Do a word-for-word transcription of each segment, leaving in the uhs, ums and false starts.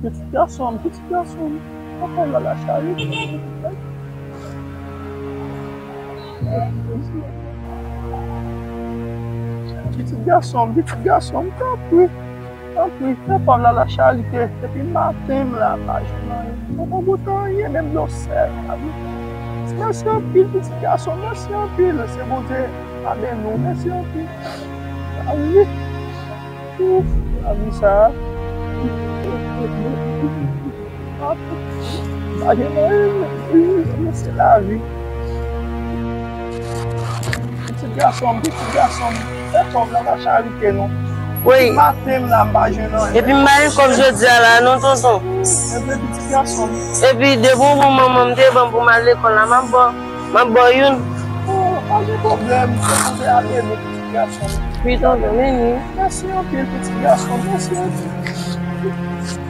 Pitit gason m, pitit gason m, papa w la la charite. Pitit gason m, pitit gason m, tanpri, tanpri, papa w la la charite. Depi maten m la, m pa jwenn anyen. M poko goute anyen, menm dlo sèl m pa goute. Mèsi anpil, pitit gason m, mèsi anpil. Se Bondye k ap beni w, mèsi anpil. A wi. Lavi sa a. Pa gen anyen, se lavi. Pitit gason m, pitit gason m. Fè kòb la pa charite non. Wi. Maten m la, m pa jwenn anyen. Epi m pa gen kòb jodi a la non, tonton. Epi pitit gason m. Epi depi yon bon manman m te ban pou m al lekòl la, m ap ba w, m ap ba w youn. Oh, pa gen pwoblèm, se Bondye ale nou. Pitit gason m. Wi, tonton, vini. Mèsi anpil, pitit gason m. Mèsi anpil.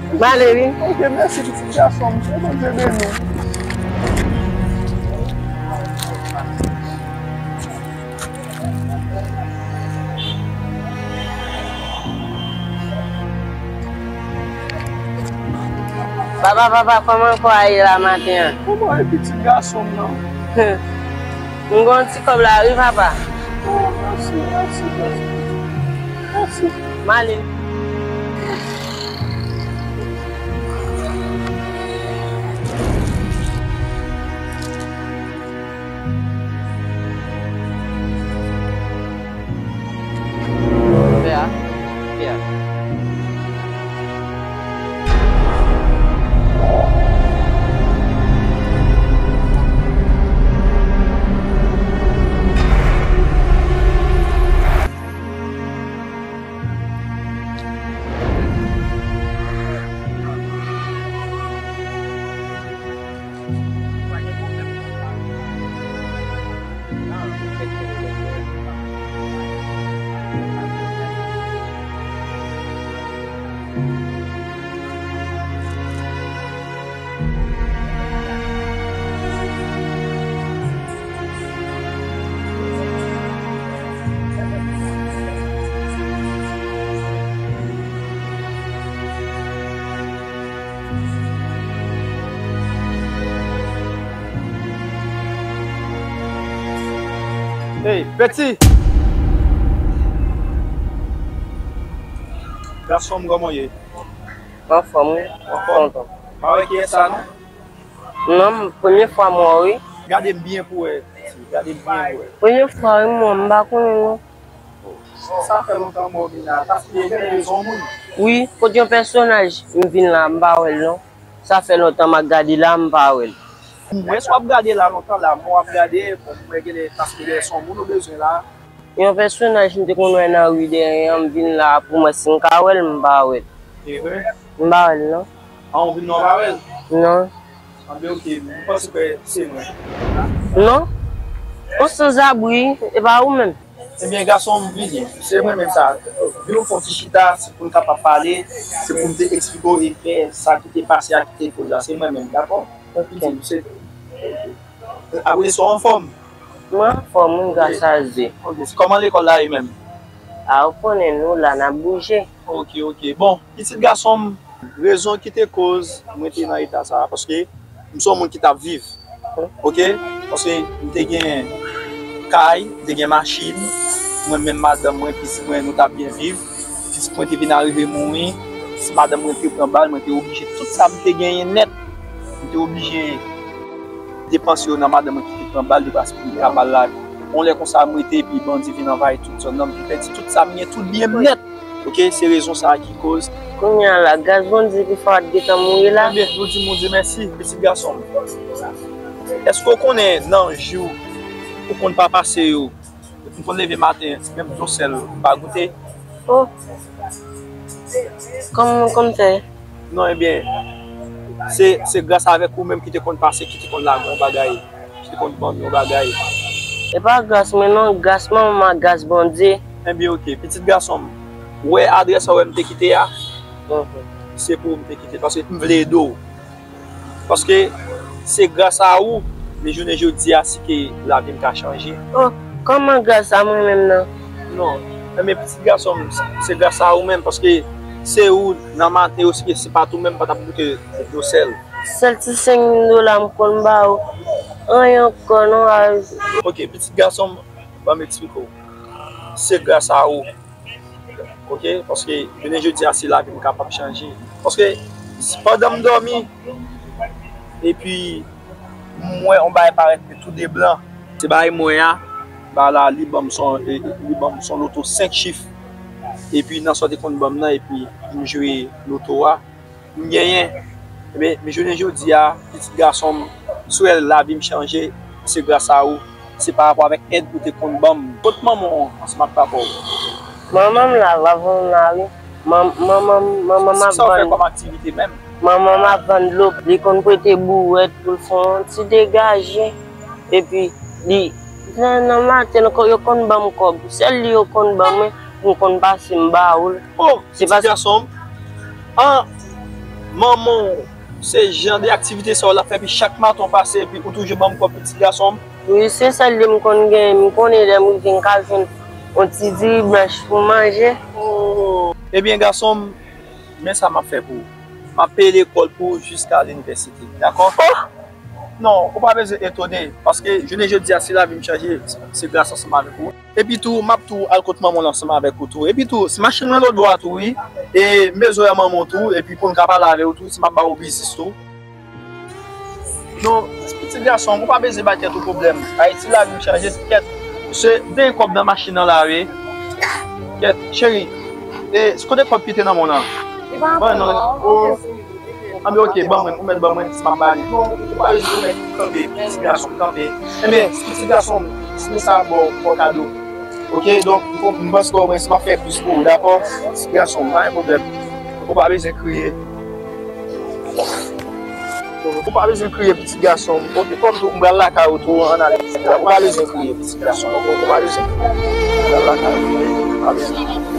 M ale, wi. Ok, mèsi, pitit gason m. Ke Bondye beni w. Papa, papa, kòman kò a ye la maten an? Kòman e pitit gason m nan? M gen yon ti kòb la wi, papa. Oh, mèsi, mèsi, mèsi. Mèsi. M ale. Pè a, pè a. Hey, Peti! Gason m, kòman w ye? Anfòm, wi. Anfòm? Tonton. Pa wè kiyès sa, non? Non, premye fwa m wè w, wi. Gade m byen pou wè. Gade m byen pou wè. Premye fwa, wi, m wè w, m pa konnen, non. Sa fè lontan m wè w vin la. Paske gen rezon moun. Wi, kot yon pèsonaj, m vin la, m pa wè l, non. Sa fè lontan m ap gade la, m pa wè l. M wè si w ap gade la lontan la, m wè w ap gade, bon, m wè genlè paske lè se yon moun ou bezwen la. Yon pèsonaj m te konn wè nan ri dèyè an, m vin la pou m wè si m ka wè l, m pa wè l. E vre? M pa wè l, non. An, ou vin la, w pa wè l? Non. Anben, oke, m panse kwè se mwen. Non. Ou sanzabri, e pa ou menm. Ebyen, gason m, vini. Se mwen menm sa. Vin nou fè yon ti chita, se pou n kapab pale, se pou m te eksplike w e fè sa ki te pase a ki te koz la. Se mwen menm, dakò? Ok. Vini, se, apre sa, w anfòm? Mwen anfòm, wi, gras a Dye. Ok, kòman lekòl la ye menm? A, ou konnen nou la, n ap bouje. Ok, ok. Bon, pitit gason m, rezon ki te koz mwen te nan eta sa a, paske m se yon moun ki t ap viv. Ok? Paske m te gen kay, m te gen machin, mwen menm madanm mwen, pitit mwen, nou t ap byen viv. Pitit mwen te vin arive mouri, madanm mwen te pran bal, mwen te oblije tout sa m te genyen nèt, m te oblije depanse yo nan madanm mwen ki te pran bal, li pa sipoze ka bal la. Yon lè konsa m rete, epi bandi vin anvayi tout zòn nan, m vin pèdi tout sa m gen, tout byen m nèt. Ok, se rezon sa a ki koz. Kounye a la, gras Bondye, pi fò w t gentan mouri la. Ebyen, nou di Bondye mèsi, pitit gason m. Èske w konnen nan jou ou konn pa pase yo, m konn leve maten, menm dlo sèl, m pa goute? Oh. Kòman, kòman fè? Non, ebyen, se, se gras avèk ou menm ki te konn pase, ki te konn lage yon bagay, ki te konn ban m yon bagay. E pa gras mwen non, gras manman m ak gras Bondye. Ebyen, oke, pitit gason m, ou wè adrès ou wè m te kite a? Mhm. Se pou ou m te kite, paske m vle ede w. Paske se gras a ou, men jounen jodi a, si ke lavi m ka chanje. Oh, kòman gras a mwen menm nan? Non, men pitit gason m, se gras a ou menm, paske Se ou nan maten yo, si se pa t ou menm, pa t ap goute dlo sèl. Sèl ti senk mil dola m konn ba ou. Anyen ankò non, a. Ok, pitit gason m, ban m eksplike w. Se gras a ou. Ok, paske jounen jodi a, si lavi m kapab chanje. Paske pandan m dòmi, epi m wè yon bagay parèt tou de blan. Se bagay m wè a, bagay la, li ban m son, e, e, li ban m son loto senk chif. Epi nan sa w te konn ban m nan, epi m jwe loto a, m genyen. Ebyen, men jounen jodi a, pitit gason m, si w wè lavi m chanje, se gras a ou. Se pa rapò avèk èd ou te konn ban m. Kot manman w ansanm ak papa w? Manman m la, lavan m la, wi. Man-, manman m, manman m ap vann. Sa w fè kòm aktivite menm? Manman m ap vann dlo. Li konn prete bouwèt pou l fè yon ti degaje. Epi, li, nan, nan maten, yo konn ban m kòb. Sèl li yo konn ban mwen, pou m konn pase m ba ou l. Oh, se pitit gason m. An, manman w, se jan de aktivite sa w l ap fè, epi chak maten w pase, epi ou toujou ban m kòb, pitit gason m. Wi, se sèl li m konn genyen. M konnen lè m rive, m ka jwenn yon ti diri blanch pou m manje. Oh. Ebyen, gason m, men sa m ap fè pou ou. M ap peye lekòl pou ou jiska linivèsite. Dakò? Oh! Non, ou pa bezwen etone, paske jounen jodi a, si lavi m chanje, se gras ansanm avèk ou. Epi tou, m ap tou al kot manman w ansanm avèk ou tou. Epi tou, se machin nan lòt bò a tou, wi. E m bezwen wè manman w tou, epi pou n ka pale avè w tou, si m ap ba w biznis tou. Non, pitit gason, ou pa bezwen bay tèt ou pwoblèm. Ayiti, lavi m chanje, kèt. Se, gen kòb nan machin nan la, wi. Kèt, cheri. E, kote kòb ki te nan men w lan? Li pa ankò non. Oh. Anben, ok, ban mwen, ou mèt ban mwen, si m ap ba li. Non, ou pa bezwen, ou mèt kanpe, pitit gason, kanpe. Enben, pitit gason, si nou sa ba w kado. Ok, donk, m panse ke omwen, si m ap fè plis pou ou, dakò? Pitit gason, pa gen pwoblèm. Ou pa bezwen kriye. Ou pa bezwen kriye, pitit gason. Ok, kòm tou, m pral lakay ou tou, ann ale. Ou pa bezwen kriye, pitit gason. Ou pa bezwen kriye. M pral lakay ou, ou pa bezwen kriye.